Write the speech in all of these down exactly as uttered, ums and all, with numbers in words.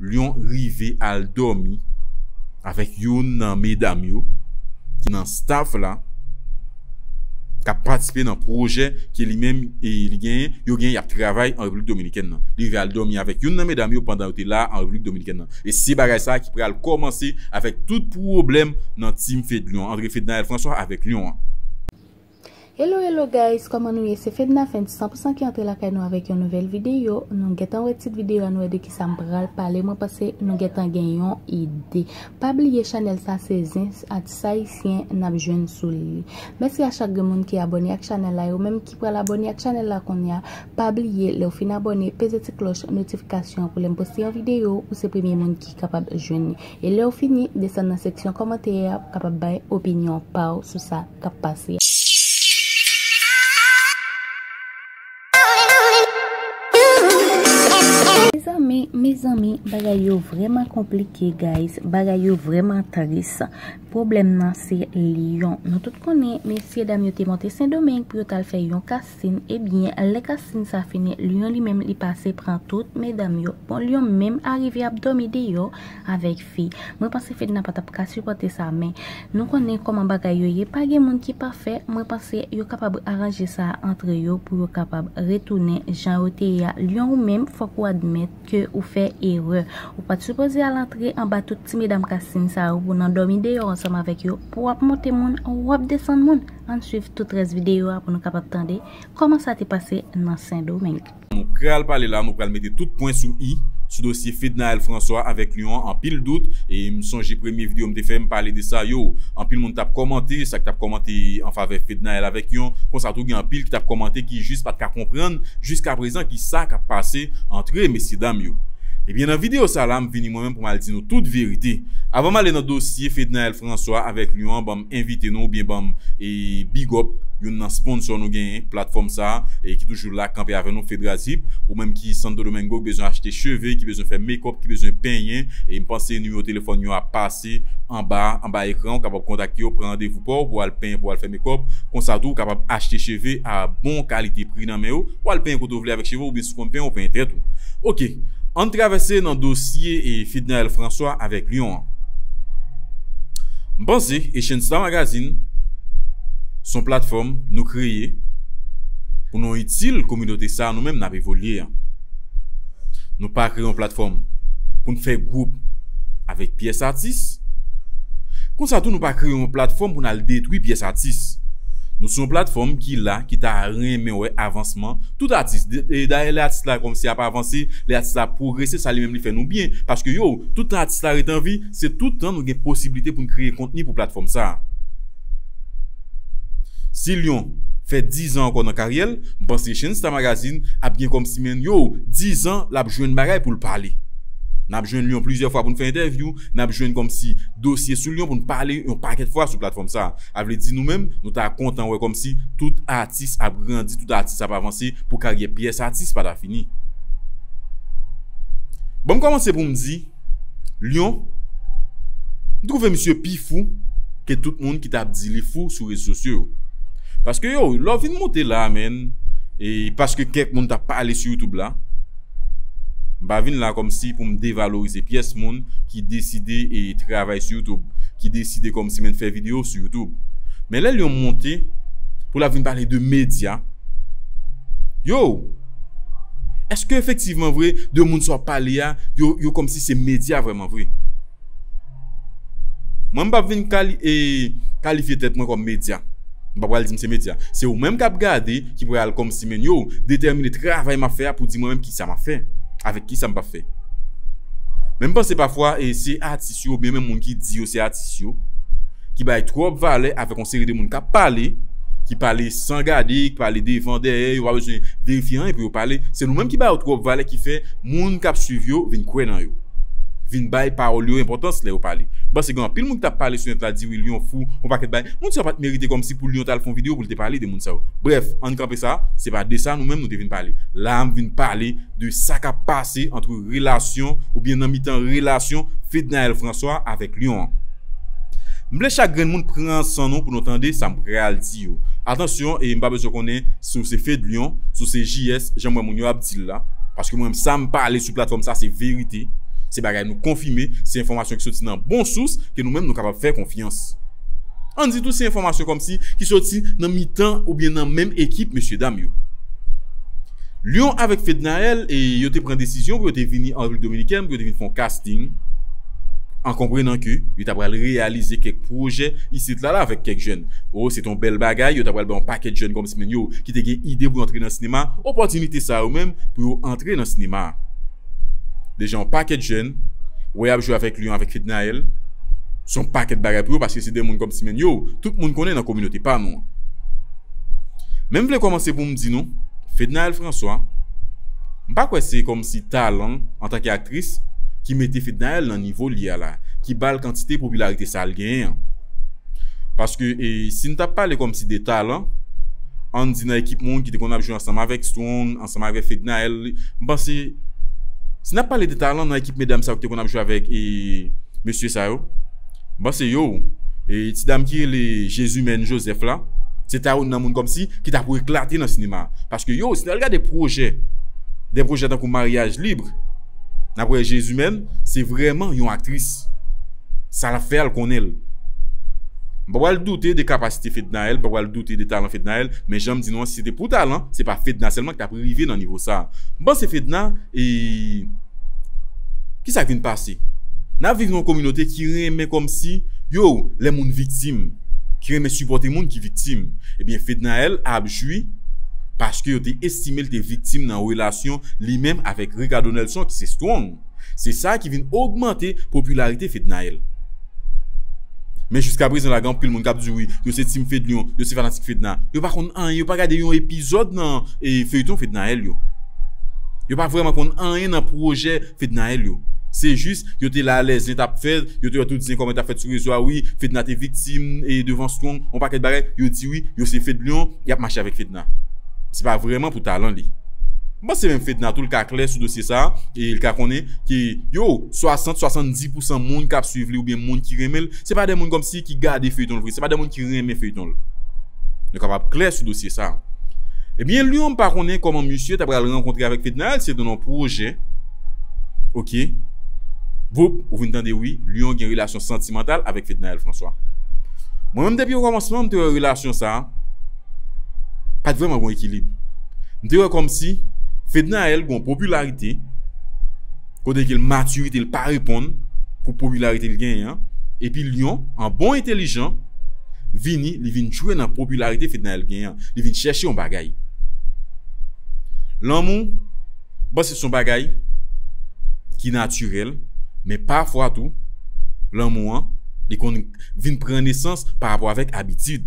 Lyon rive al dòmi avèk youn nan medam yo ki nan staff la, k ap patisipe nan pwojè ke li menm e li genyen, yo genyen, y ap travay an Repiblik Dominikèn nan. Li rive al dòmi avèk youn nan medam yo pandan yo te la an Repiblik Dominikèn nan. E se bagay sa a ki pral kòmanse avèk tout pwoblèm nan Team Fed Lyon, antre Fednaelle François avèk Lyon an. Hello hello guys, kòman nou ye? Se Fedna Fenty san pou san ki antre lakay nou avèk yon nouvèl videyo. Nou gentan wè tit videyo a, nou wè de kisa m pral pale. Mwen panse nou gentan gen yon ide. Pa bliye chanèl sa se zen atis ayisyen n ap jwenn sou li. Mèsi a chak grenn moun ki abòne ak chanèl la, e ou menm ki pral abòne ak chanèl la kounye a, pa bliye lè w fin abòne, peze ti klòch notifikasyon an pou lè m poste yon videyo, ou se premye moun ki kapab jwenn li. E lè w fini, desann nan seksyon kòmantè a, w kapab bay opinyon pa w sou sa k ap pase a. Mezanmi, mezanmi, bagay yo vrèman konplike, guys. Bagay yo vrèman tris. Pwoblèm nan se Lyon. Nou tout konnen, mesye dam yo te monte Sendomeng pou yo t al fè yon casting. Ebyen, lè casting sa fini, Lyon li menm li pase pran tout medam yo. Bon, Lyon menm arive ap dòmi deyò avèk fi. Mwen panse Fedna pa t ap ka sipòte sa, men nou konnen kòman bagay yo ye. Pa gen moun ki pafè. Mwen panse yo kapab aranje sa antre yo pou yo kapab retounen jan yo te ye a. Lyon, ou menm, fòk ou admèt ke ou fè erè. Ou pa t sipoze al antre anba tout ti medam casting sa yo pou nan dòmi deyò ansanm avèk yo, pou w ap monte moun, w ap desann moun. Ann swiv tout rès videyo a pou nou kapab tande kòman sa te pase nan Sendomeng. Nou pral pale la, nou pral mete tout pwen sou i sou dosye Fednaelle François avèk Lyon an. Anpil dout, e m sonje premye videyo m te fè, m pale de sa, yo, anpil moun t ap kòmante, sa k t ap kòmante an favè Fednaelle avèk Lyon. Konsa tou, gen anpil ki t ap kòmante ki jis pa t ka konprann jiskaprezan kisa k ap pase antre mesye dam yo. Ebyen, nan videyo sa la, m vini mwen menm pou m al di nou tout verite. Avan m ale nan dosye Fednaelle François avèk Lyon an, ban m envite nou oubyen ban m e big up youn nan sponsò nou genyen, platfòm sa a, e ki toujou la kanpe avè nou, Fedrazip. Ou menm ki Santo Domingo, ki bezwen achte cheve, ki bezwen fè make-up, ki bezwen penyen, e m panse nimewo telefòn yo ap pase anba, anba ekran, ou kapab kontakte yo, pran randevou pa w pou al penyen, pou al fè make-up. Konsa tou, ou kapab achte cheve a bon kalite, pri nan men yo, ou al penyen kote w vle avèk cheve w, oubyen si w konn penyen, ou penyen tèt ou. Oke, ann travèse nan dosye e Fednaelle François avèk Lyon an. M panse Asian Star Magazine se yon platfòm nou kreye pou nou itil kominote sa a nou menm n ap evolye an. Nou pa kreye yon platfòm pou n fè gwoup avèk pyès atis. Konsa tou, nou pa kreye yon platfòm pou n al detwi pyès atis. Nou se yon platfòm ki la, ki ta renmen wè avansman tout atis. De- e Dayè, lè atis la kòmsi ap avanse, lè atis la ap pwogrese, sa li menm li fè nou byen. Paske yo, toutan atis la ret an vi, se toutan nou gen posiblite pou n kreye kontni pou platfòm sa a. Si Lyon fè dizan ankò nan karyè l, m panse Asian Star Magazine ap gen kòmsi, menm yo, dizan l ap jwenn bagay pou l pale. N ap jwenn Lyon plizyè fwa pou n fè entèvyou, n ap jwenn kòmsi dosye sou Lyon pou n pale yon pakèt fwa sou platfòm sa a. A vle di nou menm, nou ta kontan wè kòmsi tout atis ap grandi, tout atis ap avanse pou karyè pyès atis pa ta fini. Bon, m kòmanse pou m di, Lyon, m twouve misye pi fou ke tout moun ki t ap di li fou sou rezo sosyo yo. Paske yo, lè w vin monte la, menm, e paske kèk moun t ap pale sou YouTube la, m pa vin la kòmsi pou m devalorize pyès moun ki deside e travay sou YouTube, ki deside kòmsi menm fè videyo sou YouTube. Men lè Lyon monte pou l ap vin pale de medya, yo, èske efektivman vre, de moun sa w ap pale a, yo, yo kòmsi se medya vrèman vre? Mwen, m p ap vin kali- e, kalifye tèt mwen kòm medya. M pa pral di m se medya. Se ou menm k ap gade ki pral kòmsi menm yo detèmine travay m ap fè a pou di mwen menm kisa m ap fè, avèk kisa m p ap fè. Men m panse pafwa, e se atis yo, oubyen menm moun ki di yo se atis yo, ki bay twòp valè avèk yon seri de moun k ap pale, ki pale san gade, ki pale devan, dèyè, yo pa bezwen verifye anyen pou yo pale. Se nou menm ki ba yo twòp valè ki fè moun k ap swiv yo vin kwè nan yo, vin bay pawòl yo enpòtans lè yo pale. M panse gen anpil moun ki t ap pale sou nèt la, di wi, Lyon fou, yon pakèt bagay. Moun sa yo pa t merite kòmsi pou Lyon t al fè yon videyo pou l te pale de moun sa yo. Brèf, ann kanpe sa, se pa de sa nou menm nou te vin pale. La a, m vin pale de sa k ap pase ant relasyon, oubyen nan mitan relasyon Fednaelle François avèk Lyon an. M vle chak grenn moun pran san nou pou nou tande sa m pral di yo. Atansyon, e m pa bezwen konnen si w se Fed Lyon, si w se J S, jan m wè moun yo ap di l la. Paske mwen, sa m pale sou platfòm sa, se verite. Se bagay nou konfime, se enfòmasyon ki soti nan bon sous ke nou menm nou kapab fè konfyans. Ann di tou se enfòmasyon kòmsi ki soti nan mitan oubyen nan menm ekip mesye dam yo. Lyon avèk Fednaelle, e yo te pran desizyon pou yo te vini an Repiblik Dominikèn, pou yo te vin fè yon casting, an konprenan ke yo ta pral reyalize kèk pwojè isit la, la avèk kèk jèn. O, se te yon bèl bagay, yo ta pral bay yon pakèt jèn kòmsi menm yo ki te gen ide pou yo antre nan sinema, opòtinite sa yo menm pou yo antre nan sinema. Deja yon pakèt jèn, wè y ap jwe avèk Lyon, avèk Fednaelle, se yon pakèt bagay pou yo, paske se de moun kòmsi menm yo, tout moun konnen nan kominote pa nou an. Men m vle kòmanse pou m di nou, Fednaelle François, m pa kwè se kòmsi talan l antanke aktris ki mete Fednaelle nan nivo l ye a la, ki ba l kantite popilarite sa l genyen an. Paske, e, si n t ap pale kòmsi de talan, ann di nan ekip moun ki te konn ap jwe ansanm avèk Strong, ansanm avèk Fednaelle, m panse, si n ap pale de talan nan ekip medam sa yo ki te konn ap jwe avèk, e, mesye sa yo, m panse yo, e, ti dam ki rele Jesumène Joseph la, se ta youn nan moun kòmsi ki ta pou eklate nan sinema. Paske yo, si n al gade pwojè, de pwojè tankou Maryaj Lib, n ap wè Jesumène, se vrèman yon aktris. Sa l ap fè a, l konnen l. M pa pral doute de kapasite Fednaelle, m pa pral doute de talan Fednaelle, men jan m di nou an, si se te pou talan, se pa Fedna sèlman ki t ap rive nan nivo sa a. M panse Fedna, e, kisa k vin pase? N ap viv nan yon kominote ki renmen kòmsi, yo, lè moun viktim, ki renmen sipòte moun ki viktim. Ebyen, Fednaelle ap jwi paske yo te estime l te viktim nan relasyon li menm avèk Ricardo Nelson ki se Strong. Se sa ki vin ogmante popilarite Fednaelle. Men jiska prezan la, gen anpil moun k ap di wi, yo se Team Fedlion, yo se fanatik Fedna. Yo pa konn anyen, yo pa gade yon epizòd nan, e, feyton Fednaelle yo. Yo pa vrèman konn anyen nan pwojè Fednaelle yo. Se jis, yo te la lè zen t ap fèt, yo te wè tout zen kòman t ap fèt sou rezo a, wi, Fedna te viktim, e, devan Strong, yon pakèt bagay, yo di wi, yo se Fedlion, y ap mache avèk Fedna. Se pa vrèman pou talan li. M panse menm Fedna tou, l ka klè sou dosye sa a, e l ka konnen ke, yo, swasant, swasanndis pousan moun k ap swiv li oubyen moun ki renmen l, se pa de moun kòmsi ki gade feyton l vre, se pa de moun ki renmen feyton l. Nou kapab klè sou dosye sa a. Ebyen, Lyon, m pa konnen kòman misye ta pral rankontre avèk Fednaelle, se nan yon pwojè. Oke. Voup, ou vin tande wi, Lyon gen relasyon santimantal avèk Fednaelle François. Mwen menm, depi okòmansman, m te wè relasyon sa a, pa t vrèman gon ekilib. M te wè kòmsi Fednaelle gon popilarite, kote ke l matirite l pa reponn pou popilarite l genyen an. Epi Lyon, an bon entèlijan, vini, li vin jwe nan popilarite Fednaelle genyen an. Li vin chèche yon bagay. Lanmou, m panse se yon bagay ki natirèl, men pafwa tou, lanmou an, li konn vin pran nesans pa rapò avèk abitid.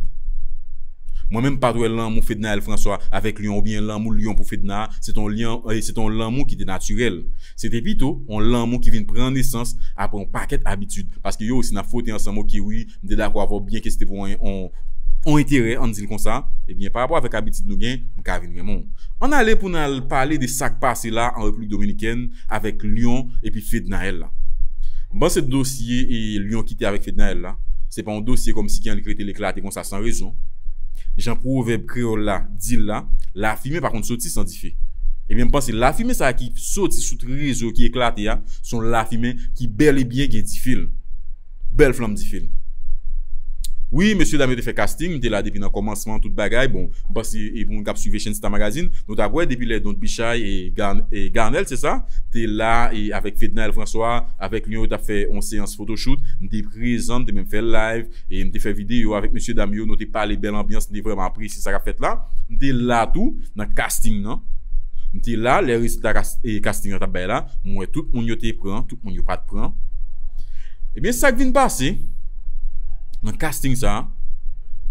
Mwen menm, m pa t wè lanmou Fednaelle François avèk Lyon oubyen lanmou Lyon pou Fedna, se t on lyan, e, se t on lanmou ki te natirèl. Se te pito on lanmou ki vin pran nesans apre on pakèt abitid. Paske yo, si n ap fwote ansanm, oke, wi, m te dakò avè w byen ke se te pou on, on, on enterè, ann di l konsa, ebyen, pa rapò avèk abitid nou gen, m ka vin renmen w. Ann ale pou n al pale de sa k pase la an Repiblik Dominikèn avèk Lyon epi Fednaelle la. M panse dosye e Lyon kite avèk Fednaelle la, se pa yon dosye kòmsi ki annik rete l eklate konsa san rezon. Jan pwovèb kreyòl la di l la, lafimen pa konn soti san dife. Ebyen, m panse lafimen sa a ki soti sou rezo ki eklate a, se yon lafimen ki bèl e byen gen dife l. Bèl flanm dife l. Wi, mesye dam yo te fè casting, m te la depi nan kòmansman tout bagay. Bon, m panse e pou moun k ap swiv Asian Star Magazine, nou t ap wè depi lè Don Bichay e Garn-, e Garnel, se sa, te la e avèk Fednaelle François, avèk Lyon, yo t ap fè yon seyans photoshoot. M te prezan, m te menm fè live, e m te fè videyo avèk mesye dam yo, nou te pale bèl anbyans, m te vrèman apresye sa k ap fèt la. M te la tou nan casting nan. M te la lè rezilta kas-, e, casting nan t ap bay la. M wè tout moun yo te pran, tout moun yo pa t pran. Ebyen, sa k vin pase nan casting sa a,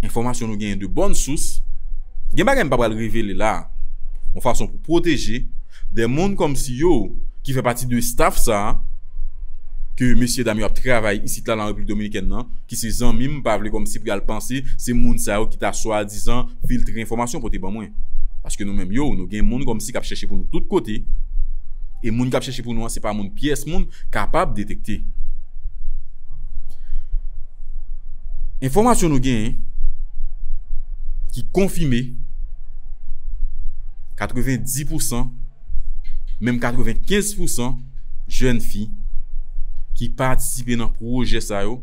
enfòmasyon nou genyen de bòn sous, gen bagay m pa pral revele la, yon fason pou pwoteje de moun kòmsi yo ki fè pati de staff sa a, ke mesye dam yo ap travay isit la nan Repiblik Dominikèn nan, ki se zanmi m, m pa vle kòmsi pou y al panse se moun sa yo ki ta swadizan filtre enfòmasyon pote ban mwen. Paske nou menm yo, nou gen moun kòmsi k ap chèche pou nou tout kote, e moun k ap chèche pou nou an, se pa moun pyès moun kapab detekte. Enfòmasyon nou genyen ki konfime katrevenndis pousan, menm katrevenkenz pousan jèn fi ki patisipe nan pwojè sa yo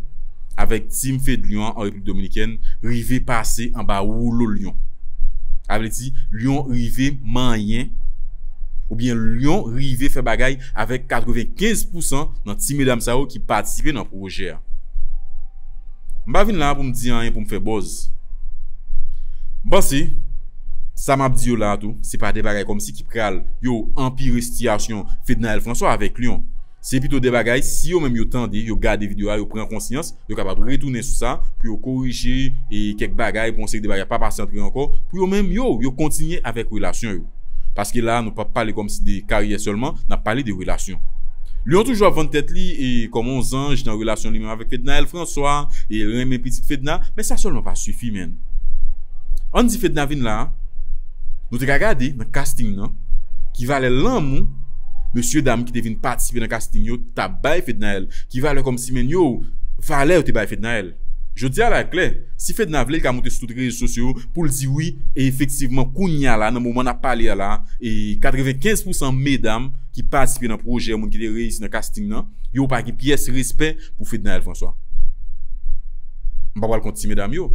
avèk Team Fedlion an an Repiblik Dominikèn rive pase anba woulo Lyon. Sa vle di, Lyon rive manyen, oubyen Lyon rive fè bagay avèk katrevenkenz pousan nan ti medam sa yo ki patisipe nan pwojè a. M pa vin la pou m di anyen pou m fè buzz. M panse, sa m ap di yo la a tou, se pa de bagay kòmsi ki pral, yo, anpire sitiyasyon Fednaelle François avèk Lyon. Se pito de bagay, si yo menm yo tande, yo gade videyo a, yo pran konsyans, yo kapab retounen sou sa, pou yo korije, e, kèk bagay, pou yon seri de bagay pa pase antre ankò, pou yo menm, yo, yo kontinye avèk relasyon yo. Paske la, nou p ap pale kòmsi de karyè sèlman, n ap pale de relasyon. Lyon toujou ap vann tèt li, e, kòm yon zanj nan relasyon li menm avèk Fednaelle François, e l renmen pitit Fedna, men sa sèlman pa sifi, menn. Ann di Fedna vin la, nou te ka gade nan casting nan, ki valè lanmou mesye dam ki te vin patisipe nan casting yo t ap bay Fednaelle, ki valè kòmsi, menn, yo, valè yo te bay Fednaelle. Jodi a la, klè, si Fedna vle, l ka moute sou tout rezo sosyo yo pou l di wi, e efektivman, kounye a la, nan moman n ap pale a la, e katrevenkenz pousan medam ki patisipe nan pwojè moun ki te reyisi nan casting nan, yo pa gen pyès respè pou Fednaelle François. M pa pral kont ti medam yo.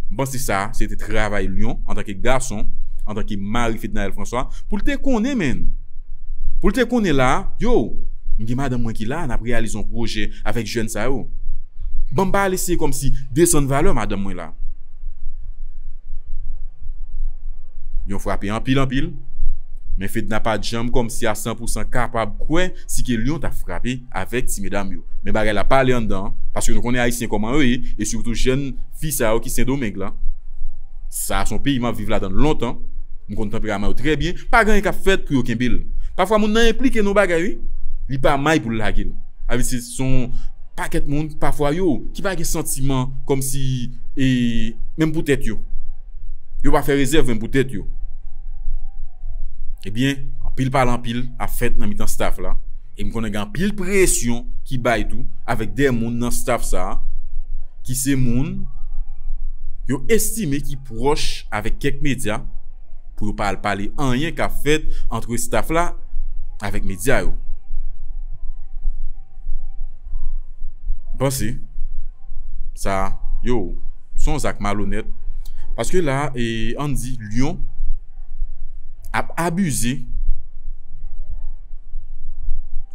M panse sa, se te travay Lyon, antanke gason, antanke mari Fednaelle François, pou l te konnen, menn. Pou l te konnen la, yo, m gen madanm mwen ki la, n ap reyalize yon pwojè avèk jèn sa yo. Ban m pa al eseye kòmsi desann valè madanm mwen la. Lyon frape anpil, anpil. Men Fedna pa t janm kòmsi a san pousan kapab kwè si ke Lyon t ap frape avèk ti medam yo. Men bagay la pale anndan an, paske nou konnen Ayisyen kòman yo ye, e sitou jèn fi sa yo ki Sendomeng la. Sa a se yon peyi m ap viv ladan l lontan. M konn tanperaman yo trè byen. Pa gen anyen k ap fèt pou yo kenbe l. Pafwa moun nan enplike nan yon bagay, wi. Li pa may pou l lage l. Sa vle di se yon pakèt moun, pafwa yo, ki pa gen santiman kòmsi, e, menm pou tèt yo. Yo pa fè rezèv menm pou tèt yo. Ebyen, anpil pale anpil ap fèt nan mitan staff la. E m konnen gen anpil presyon ki bay tou avèk de moun nan staff sa a, ki se moun yo estime ki pwòch avèk kèk medya, pou yo pa al pale anyen k ap fèt antre staff la avèk medya yo. M panse sa, yo, se yon zak malonèt. Paske la, e, ann di, Lyon ap abize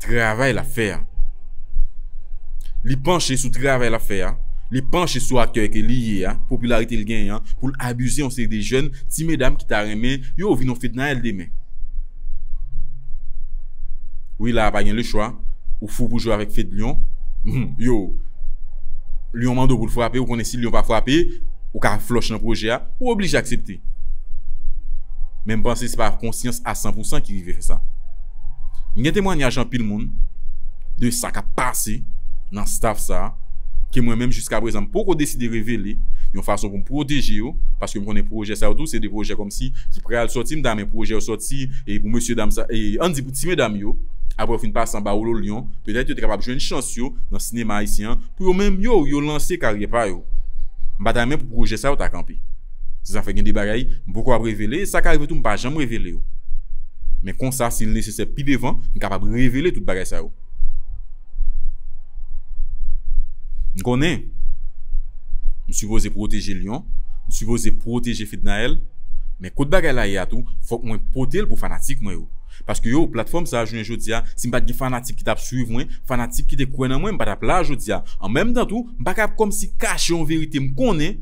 travay l ap fè a. Li panche sou travay l ap fè a. Li panche sou aktè ke li ye a, popilarite l genyen an, pou l abize yon seri de jèn ti medam ki ta renmen yo vin yon Fednaelle demen. Wi, la a pa gen lechwa. Ou fou pou jwe avèk Fedlion. Yo, Lyon mande w pou l frape, ou konnen si Lyon pa frape, ou ka flòch nan pwojè a, ou oblije aksepte. Men m panse se pa konsyans a san pou san ki rive fè sa. M gen temwanyaj anpil moun de sa k ap pase nan staff sa a, ke mwen menm jiska prezan m poko deside revele, yon fason pou m pwoteje yo, paske m konnen pwojè sa yo tou, se de pwojè kòmsi ki pral sòti, m ta renmen pwojè yo sòti, e pou mesye dam sa, e ann di pou ti medam yo, apre yo fin pase anba woulo Lyon, petèt yo te kapab jwenn chans yo nan sinema ayisyen an, pou yo menm yo, yo lanse karyè pa yo. M pa ta renmen pou pwojè sa yo ta kanpe. Se sa fè gen de bagay, m poko ap revele, e sa ka rive tou, m pa janm revele yo. Men konsa, si l nesesè pi devan, m kapab revele tout bagay sa yo. M konnen, m sipoze pwoteje Lyon, m sipoze pwoteje Fednaelle, men kot bagay la ye a tou, fòk mwen pote l pou fanatik mwen yo. Paske yo, platfòm sa a, jounen jodi a, si m pa t gen fanatik ki t ap swiv mwen, fanatik ki te kwè nan mwen, m pa t ap la jodi a. An menm tan tou, m pa ka kòmsi kache yon verite m konnen,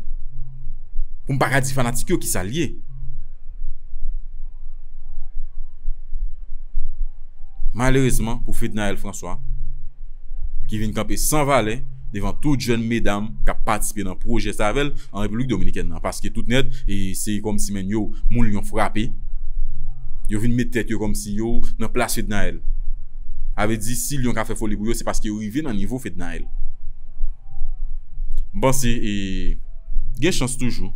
pou m pa ka di fanatik yo kisa l ye. Malerezman pou Fednaelle François, ki vin kanpe san valè devan tout jèn medam k ap patisipe nan pwojè sa avè l an Repiblik Dominikèn nan, paske tout nèt, e se kòmsi menm yo, moun Lyon frape, yo vin met tèt yo kòmsi yo nan plas Fednaelle. Sa vle di, si Lyon ka fè foli pou yo, se paske yo rive nan nivo Fednaelle. M panse, e, gen chans toujou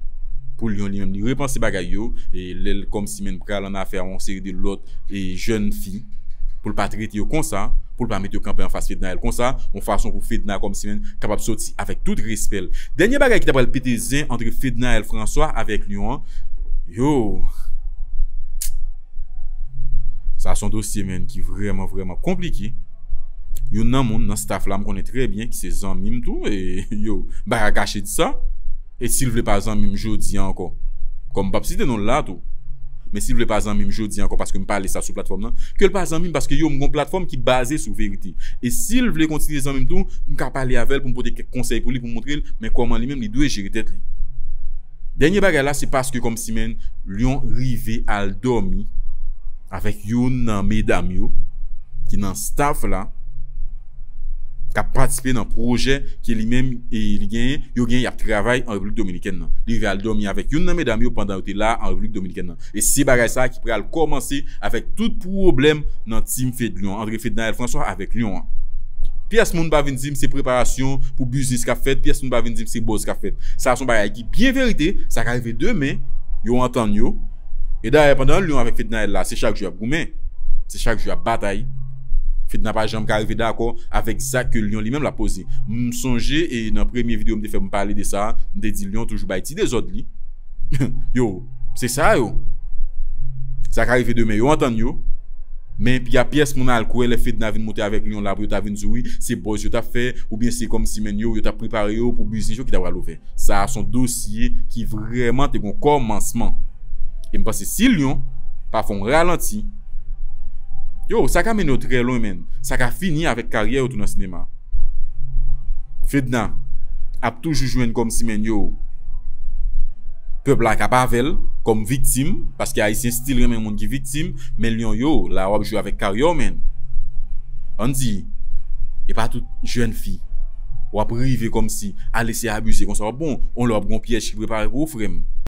pou Lyon li menm li repanse bagay yo, e lè l kòmsi menm pral an afè a yon seri de lòt, e, jèn fi, pou l pa trete yo konsa, pou l pa met yo kanpe anfas Fednaelle konsa, yon fason pou Fedna kòmsi menm kapab soti avèk tout respè l. Dènye bagay ki ta pral pete zen antre Fednaelle François avèk Lyon an, yo, sa se yon dosye, menn, ki vrèman, vrèman konplike. Youn nan moun nan staff la m konnen trè byen, ki se zanmi m tou, e yo, m pa ka kache di sa. E si l vle pa zanmi m jodi a ankò, kòm m p ap site non l la tou, men si l vle pa zanmi m jodi a ankò, paske m pale sa sou platfòm nan, ke l pa zanmi m, paske yo, m gon platfòm ki baze sou verite. E si l vle kontinye zanmi m tou, m ka pale avè l pou m pote kèk konsèy pou li, pou m montre l men kòman li menm li dwe jere tèt li. Dènye bagay la, se paske kòmsi menm Lion rive al dòmi avèk youn nan medam yo ki nan staff la, k ap patisipe nan pwojè ke li menm e li genyen, yo genyen, y ap travay an Repiblik Dominikèn nan. Li rive al dòmi avèk youn nan medam yo pandan yo te la an Repiblik Dominikèn nan. E se bagay sa a ki pral kòmanse avèk tout pwoblèm nan team Fedlion, antre Fednaelle François avèk Lion an. Pyès moun pa vin di m se preparasyon pou biznis k ap fèt, pyès moun pa vin di m se buzz k ap fèt. Sa a se yon bagay ki byen verite, sa ka rive demen, yo antann yo. E dayè, pandan Lion avèk Fednaelle la, se chak jou y ap goumen, se chak jou y ap batay. Fedna pa janm ka rive dakò avèk zak ke Lion li menm l ap poze. M sonje, e nan premye videyo m te fè, m pale de sa, m te di Lion toujou bay ti dezòd li. Yo, se sa yo. Sa ka rive demen, yo antann yo. Men y a pyès moun al kwè lè Fedna vin monte avèk Lion la pou yo ta vin di wi, se buzz yo t ap fè, oubyen se kòmsi menm yo, yo t ap prepare yo pou biznis yo ki ta pral ouvè. Sa a se yon dosye ki vrèman te gon kòmansman. E m panse si Lion pa fè yon ralanti, yo, sa ka mennen yo trè lwen, menn. Sa ka fini avèk karyè yo tou nan sinema. Fedna ap toujou jwenn kòmsi menm yo, pèp la k ap avè l kòm viktim, paske Ayisyen still renmen moun ki viktim, men Lion yo, la w ap jwe avèk karyè w, menn. Ann di, e pa tout jèn fi w ap rive kòmsi al eseye abize konsa w ap bon, on lè w ap gon pyèj ki prepare pou ou, frè m.